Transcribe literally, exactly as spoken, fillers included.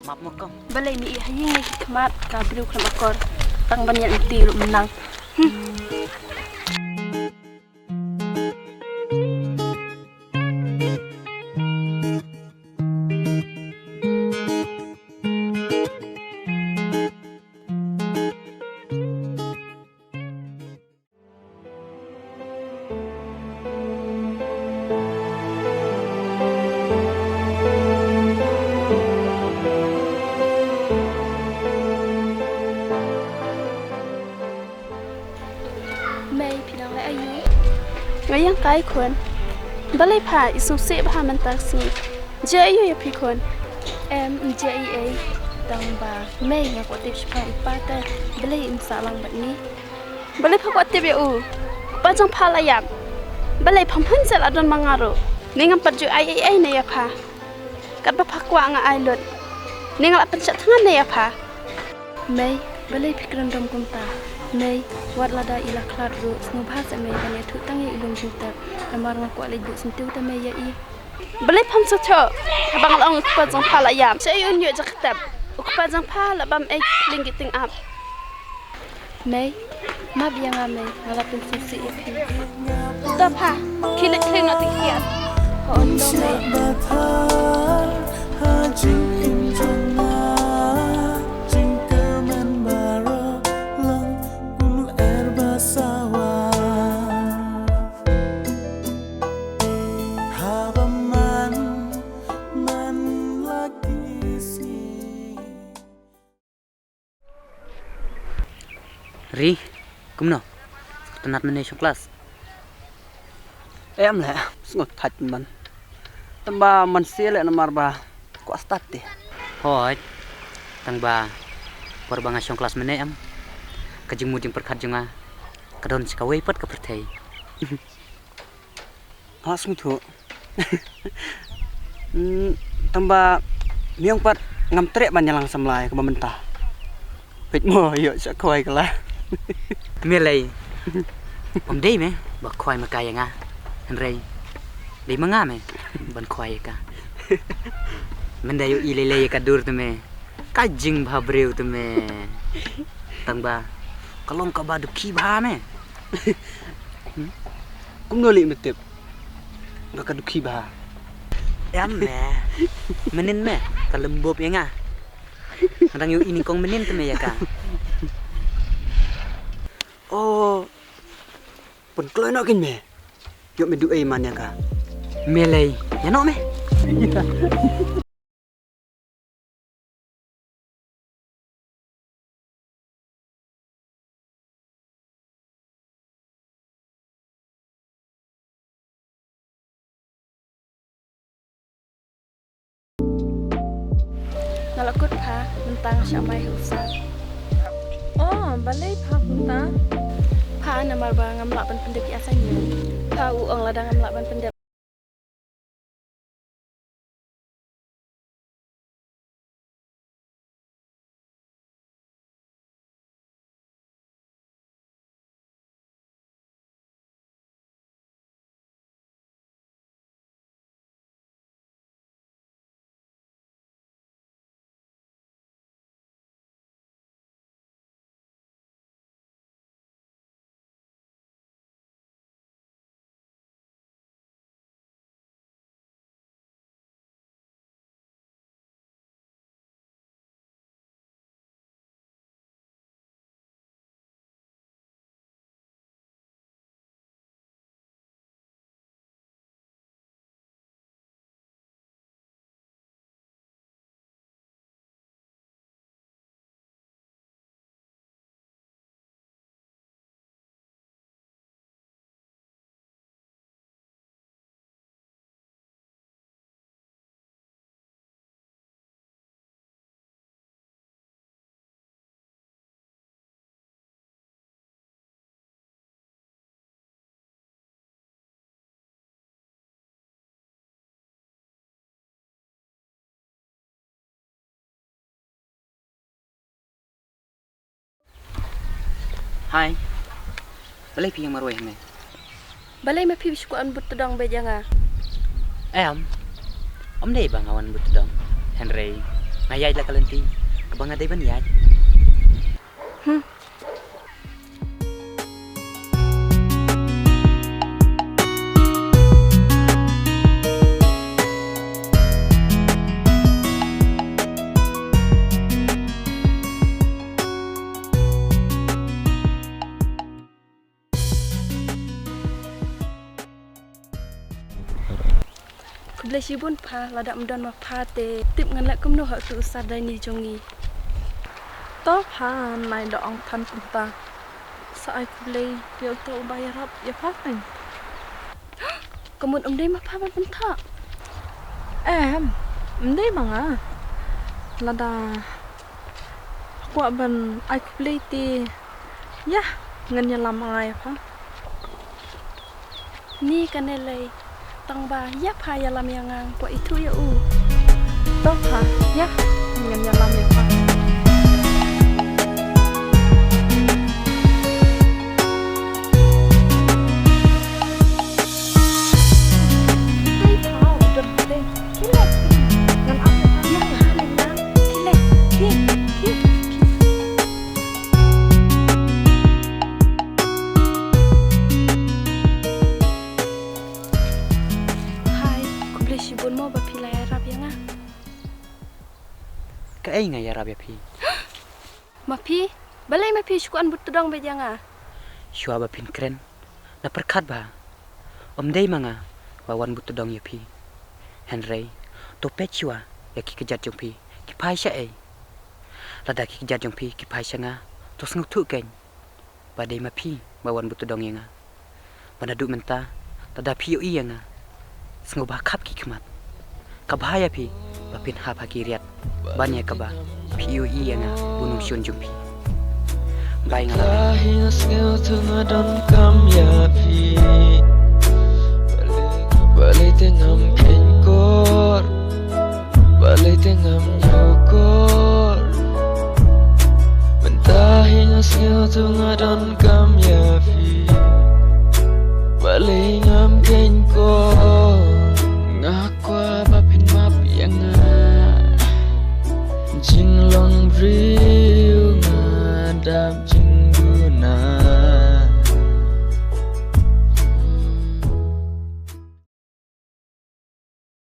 Map mo kong. Balei me i ha ïing ne ki khmat ka briew khlem akor. Tang ban ïa lynti ruh mynlang. Hmm. Mei, phi dang leh aïu? Nga ïeng kai khun. Balei pha i sngewsih bha mynta ka sngi? Jia aïu ïa phi khun? Em, jia ei ei. Tang ba Mei, nga kwah tip shaphang u kpa te. Balei im sah lang bad ngi? Balei pha kwah tip ïa u? Kpa jong pha la ïap. Balei pham hun seh la don ma nga ruh? Ni ngam pat ju ai ei ei ne ïa pha. Katba pha kwah nga ai lut. Ni nga la pynshah thngan ne ïa pha. Mei, balei phi kren dom kumta? Mei, wat lada i la khlad ruh, sngewbha seh Mei ban ïathuh tang ïa i lum jingtep. Namar nga kwah leit buh syntiew te Mei ïa i. Balei pham sngewthuh? Haba nga la ong u kpa jong pha la ïap. Sha ei un ïoh jaka tep? U kpa jong pha la bam ei kling ki ting ap. Mei, map ïa nga Mei, nga la pynsngewsih ïa phi. To pha, khie leit khlem noh ti khian. Ho on to Mei. Ri, kumno? Sngewtynnat mynne shong klas? Em leh, sngewtynnat man. Tangba man sngewsih leh namar ba kwah stad te. Hooid. Tangba por ba nga shong klas mynne em, ka jingmut jingpyrkhat jong nga ka don sha kawei pat ka pyrthei. Nga sngewthuh. Hmm, tangba me ong pat ngam treh ban ïalang samla ïa kaba mynta. Peit mo, ïoh sha khwai ka la. Me lei. Ym dei me ba khwai ma ka ïa nga. Hynrei dei ma nga me ban khwai ïa ka. Mynda ïoh i lei lei ïa ka dur te me. Ka jingbha briew te me. Tangba ka long kaba dukhi bha me. Hmm? Kumno lei me tip ba ka dukhi bha? Em me. Mynnin me ka lem bup ïa nga. Nga dang ïoh i nyngkong mynnin te me ïa ka. Oh. Pynkloi noh kein me. Ïoh me duh ei man ïa ka. Me lei, ïa noh me. Nga la kut pha, mynta nga shah mai ha u sir. Oh, balei pha kumta? Pha namar ba ngam lah ban pyndep ïa assignment. Pha u ong lada ngam lah ban pyndep. Hai. Balei phi ïeng marwei hangne? Balei ma phi bishkut wan bud tdong bad ïa nga? Em. Ym dei ba nga wan bud tdong. Hynrei Nga ïaid la ka lynti kaba nga dei ban ïaid. Hmm. Khublei shibun pha, lada ym don ma pha te tip ngan leh kumno ha utu u sar daini jong ngi. To pha, nai da ong than kumta. Sa ai khublei ïa uto uba ïarap ïa pha kan. Ka mut ym dei ma pha ban pynthah. Em, ym dei ma nga. Lada kwah ban ai khublei te ïa, ngan ïalam ïa pha. Ni kane lei, tang ba ïa pha ïalam ïa nga, kwah ithuh ïa u. To pha, ïa, ngan ïalam ïa pha. Dei pha, u don dei. Khie leh, khie. Ngan ap ïa pha. Ïa pha leh nga. Khie leh, khie, khie, khie. Hai, khublei shibun mo ba phi la ïarap ïa nga. Kaei nga ïarap ïa phi? Ma phi, balei ma phi shu kwah wan buh tdong beit ïa nga? Shuwa ba phin kren, na pyrkhat bha. Ym dei ma nga ba wan buh tdong ïa phi. Hynrei to peit shuwa ïa ki kjat jong phi, ki phai shaei. Lada ki kjat jong phi ki phai sha nga, to sngewthuh kein ba dei ma phi ba wan buh tdong ïa nga. Ba naduh mynta, lada phi ïohi ïa nga, sngewbha khap ki khmat. Ka bha ïa phi ba phin hap ha ki riat ban ïa kaba phi ïohi ïa nga u nongshun jong phi. Bye, nga la. Ka hi sngewthuh nga donkam ïa phi.